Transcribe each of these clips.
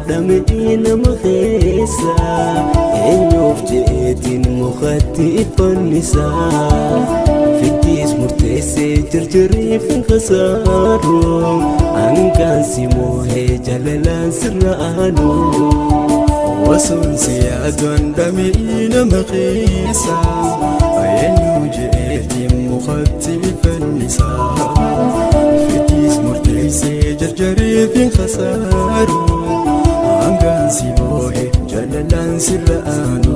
dhamee nama keessa eenyuuf jeetiin mukatti fannisaa fittiis murteessee jarjareef hin khasaaru hangaan si moohee jaalalaan sirra aanu. Osoon si yaaduun dhamee nama keessa eenyu jeetiin mukatti fannisaa fittiis murteessee jarjareef hin khasaaru hangaan si moohee jaalalaan sirra aanu.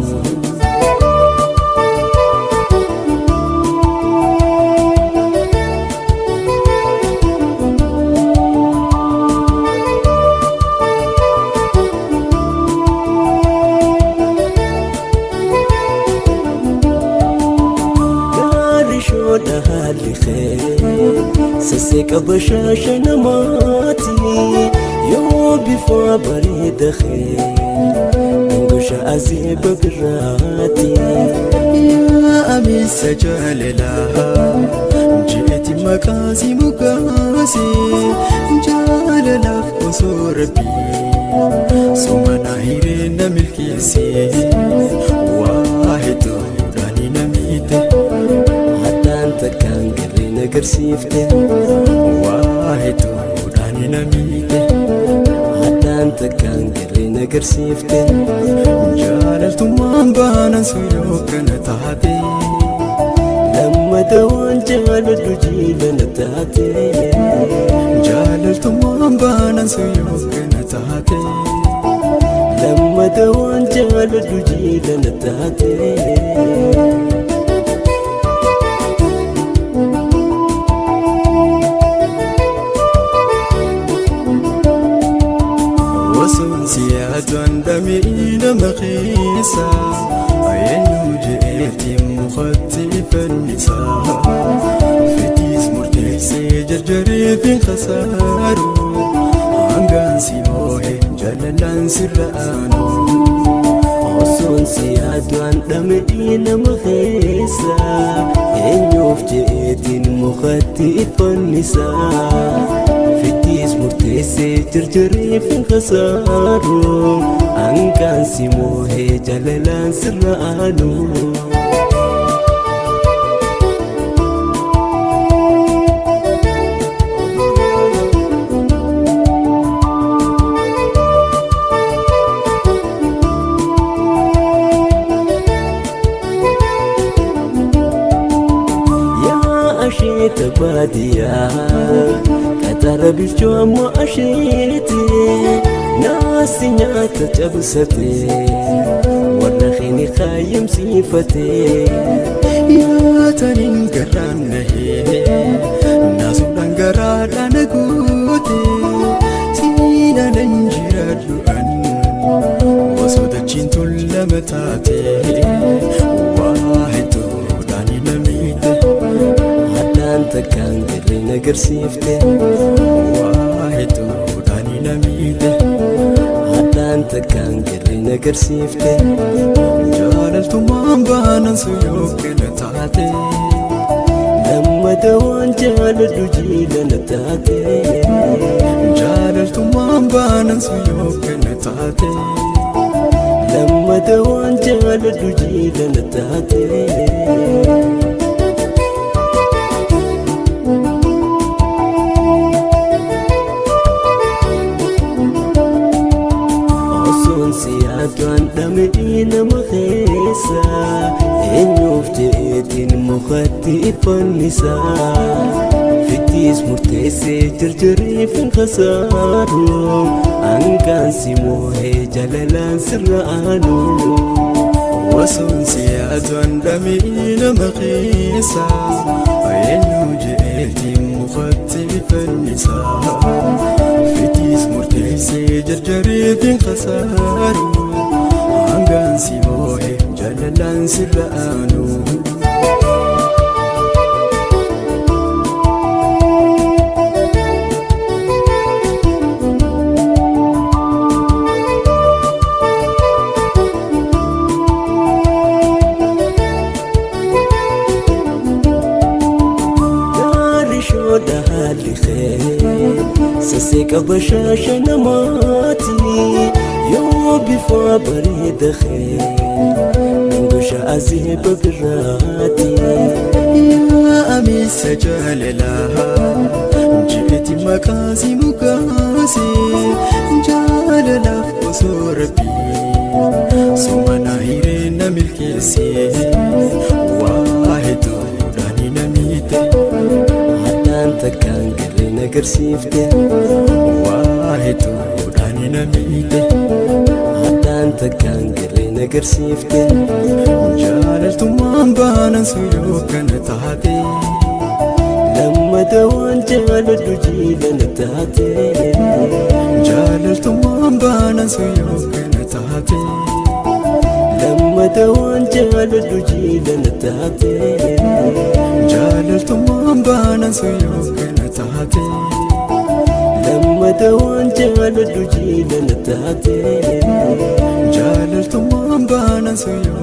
Sasseeqa bashaasha namaati yoo bifa bareeda kee dangosha azeeba birraati. Yaa amiisa jaalalaa jeeti maqaasi mukaasi jaalalaaf osoo rabbii soma hiree na milkeessi waa hedduudhaan na miite. Haddaan takkaan garee na agarsiifte waa hedduudhaan na miite. Haddaan takkaan garee na agarsiifte jaalaltummaan baanan sun yoo kana taate. Lammata waan jaaladhu jiila na taate jaalaltummaan baanan sun yoo kana taate. Lammata waan jaaladhu jiila na taate. Osoon si yaaduun dhamee nama keessa eenyu jeetiin mukatti fannisaa fittiis murteessee jarjareef hin khasaaru hangaan si moohee jaalalaan sirra aanu. Osoon si yaaduun dhamee nama keessa eenyuuf jeetiin mukatti fannisaa fittiis murteessee jarjareef hin khasaaru hangaan si moohee jaalalaan sirra aanu. Yaa asheeta baadiyyaa qaxara bilchoo ammoo asheete naasi nyaata cabsate warra keeni kaayyamsiifate. Nyaataniin garaan nahee naasuudhaan garaadhaan guute siinaan jiraadhu an osoo dachiin tullama taate waa hedduudhaan na miite. Haddaan takkaan garee na agarsiifte waa hedduudhaan na miite. Haddaan takkaan garee na agarsiifte jaalaltummaan baanan sun yoo kana taate. Lammata waan jaaladhu jiila na taate jaalaltummaan baanan sun yoo kana taate. Lammata waan jaaladhu jiila na taate. Osoon si yaaduun dhamee nama keessa eenyuuf jeetiin mukatti fannisaa fittiis murteessee jarjareef hin khasaaru hangaan si moohee jaalalaan sirra aanu. Osoon si yaaduun dhamee nama keessa eenyu jeetiin mukatti fannisaa fittiis murteessee jarjareef hin khasaaru hangaan si moohee jaalalaan sirra aanu. Gaarri shooda haalli kee sasseeqa bashaasha namaati. Yoo bifa bareeda kee gosha azeeba biraati. Yaa amiisa jaalalaa jeeti maqaasi mukaasi jaalalaaf osoo rabbii sumana hiree na milkeesse waa hedduudhaan na miite. Haddaan takkaan garee na agarsiifte. Waa hedduudhaan na miite. Haddaan takkaan garee na agarsiifte. Jaalaltummaan baanan suyyoo kana taate. Lammata waan jaaladhu jiila na taate. Jaalaltummaan baanan suyyoo kana taate. Lammata waan jaaladhu jiila na taate. Jaalaltummaan baanan suyyoo kana taate. Lammata waan jaaladhu jiila na taate. Jaalaltummaan baanan suyyoo.